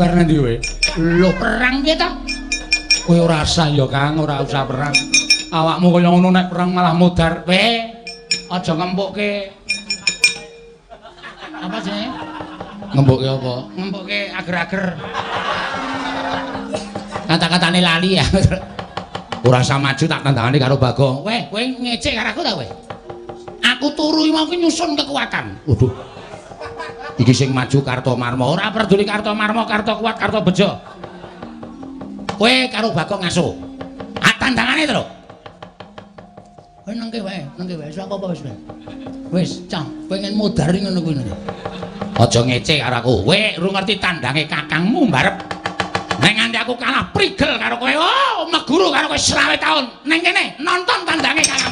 Kowe arep ngendi kowe? Lho, perang piye ta? Kowe ora usah ya, Kang, ora usah perang. Awakmu kaya ngono nek perang malah modar. Kowe aja ngempukke. Apa jenenge? Ngempukke apa? Ngempukke ager-ager. Kata-katane lali ya. Ora usah maju, tak tandangane karo Bagong. Weh, kowe ngecek karo aku ta kowe? Aku turu iki mau ki nyusun kekuatan. Waduh. Iki sing maju Kartomarmo. Ora peduli Kartomarmo, Karto kuat, Karto bejo. Kowe karo Bagong ngaso. Ah, tandangane to lho. Kowe nengke wae, nengke wae. Wis apa-apa wis. Wis, cah, pengen modar ngono kuwi. Aja ngece karo aku. Kowe ora ngerti tandange kakangmu mbarep. Nek nganti aku kalah prigel karo kowe, oh, meguru karo kowe 25 taun. Neng kene nonton tandange kakangmu.